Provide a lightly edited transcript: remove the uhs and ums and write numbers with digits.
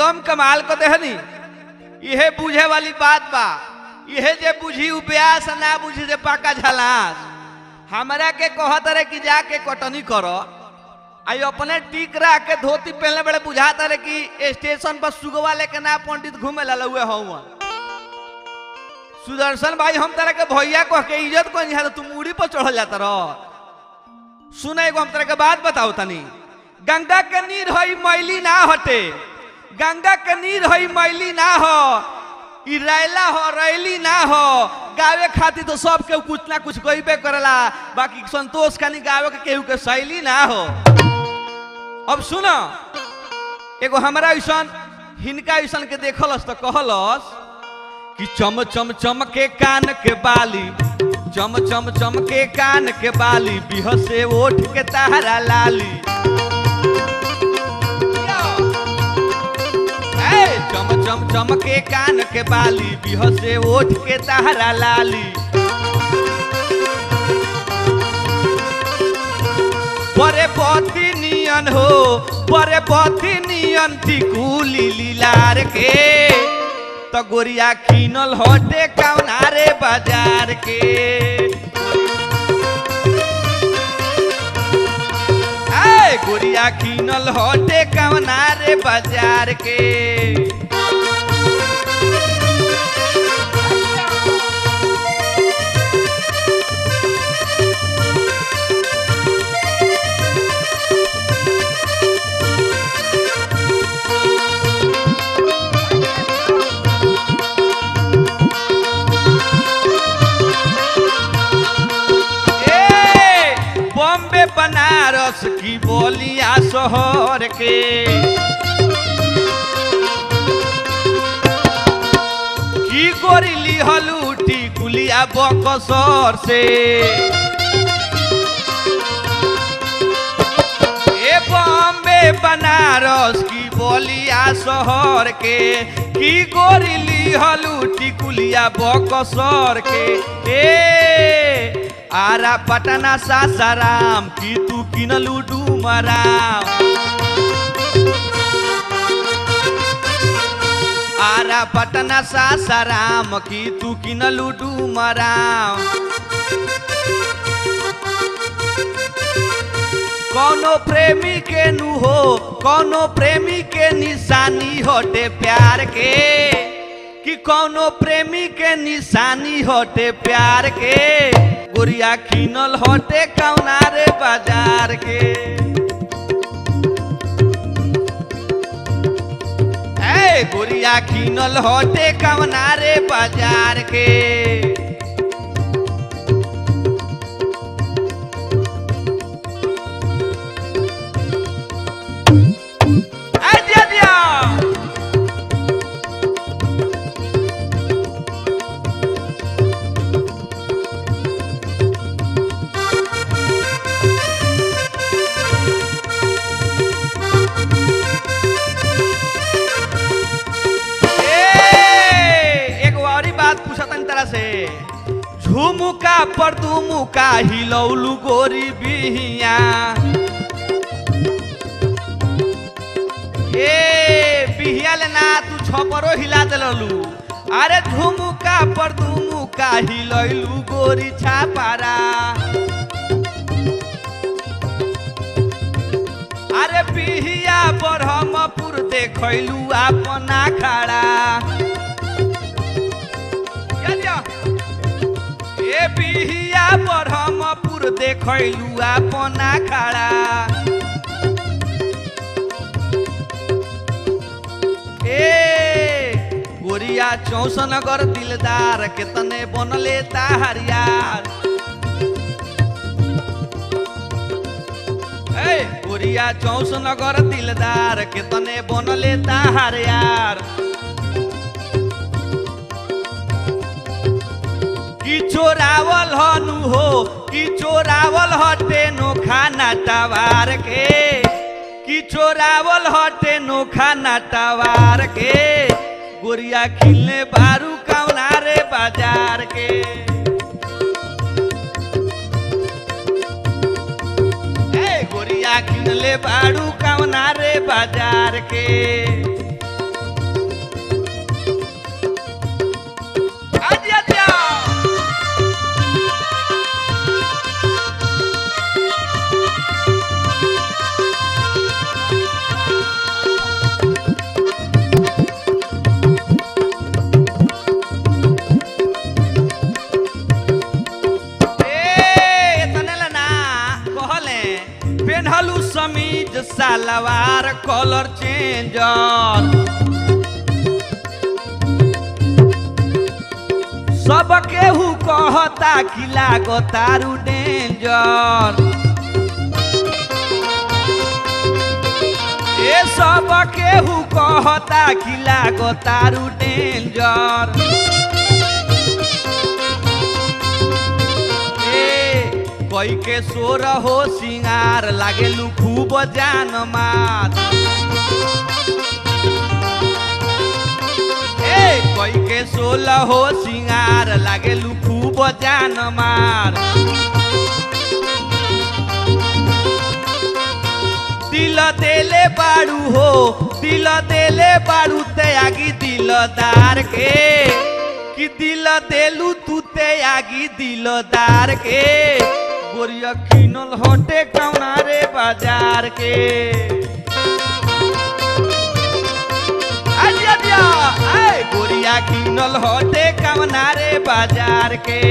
एकदम कमाल को देहनी। इहे बुझे वाली बात बा, इहे जे बुझी उ ब्यास ना बुझी जे पाका झलास। हमरा के कहत रहे कि जाके कटनी करो, आई अपने टीक रख के धोती पहनले बड़े बुझाता रहे कि स्टेशन पर सुगवा लेके ना पंडित घूमे ला हुए हूँ। सुदर्शन भाई हम तरह के भैया कह के इज्जत को नहीं है तू मूड़ी पर चढ़ल जाता रह। सुना एगो हम तरह के बात बताओ तनी, गंगा के नीर हई मैली ना हटे, गंगा के नीर हई मैली ना हो, ई रैला हो रैली ना हो। गावे खातिर तो सब केहू कुछ ना कुछ गईबे करेला, बाकी संतोष खानी गावे के केहू के शैली ना हो। अब सुनो एगो हमरा ऐसन हिनका ऐसन के देखलस तो कहलस कि चम चम चम के कान के बाली, चम चम चम के कान के बाली, बिहसे ओठ के तारा लाली। चम चम चम के कान के बाली, बिहसे ओठ के तारा लाली। बरे पति नियन हो, बरे पति नियन टिकुली लीलार के, तो गोरिया किनल हटे कौना रे बाजार के। ए गोरिया किनल हटे कौना रे बाजार के। बनारस की बोलिया शहर के, की गोरिली हलूटी कुलिया बकसर से। ए बॉम्बे बनारस की बोलिया शहर के, की गोरिली हलूटी कुलिया बकसर के। ए आरा पटना सासाराम की तू किनलू डूमराम, आरा पटना सासाराम की तू किनलू डूमराम। कौनो प्रेमी के नु हो, कौनो प्रेमी के निशानी होते प्यार के, कि कौनो प्रेमी के निशानी होते प्यार के, गोरिया किनल हटे कौना रे बाजार के। ए गोरिया किनल हटे कौना रे बाजार के। झुमुका पर दुमुका हिलौलू गोरी बिहिया, ए बिहिया ले ना तू छपरो हिला दिललू। अरे झुमुका पर दुमुका हिलौलू गोरी छापारा, अरे बिहिया ब्रह्मपुर देखैलू अपना खड़ा। ए बिहिया ब्रह्मपुर देखैलू अपना खड़ा। ए गोरिया चौसनगर दिलदार केतने बनले ताहर यार। ए गोरिया चौसनगर दिलदार केतने बनले ताहर यार। की चोरावल हनु हो, की चोरावल हटे नो खाना टवार के, की चोरावल हटे नो खाना टवार के, गोरिया खिलने बारू कौना रे बाजार के। ए गोरिया खिलने बारू कौना रे बाजार के। सलवार कलर चेंजर। सब केहू कहता कि लागो तारू डेंजर। ए सब केहू कहता कि लागो तारू डेंजर। ए कोई के सोर हो सिंगार लागेलू खूब जान मार। ए कोई के सोल हो सिंगार लागेलू खूब जान मार। दिल देले बाड़ू हो, दिल देले बाड़ू त्यागी दिलदार के, कि दिल देलू तू त्यागी दिलदार के। गोरिया किनल हटे कौना रे बाजार के। आजिया दिया, आए गोरिया किनल हटे कौना रे बाजार के।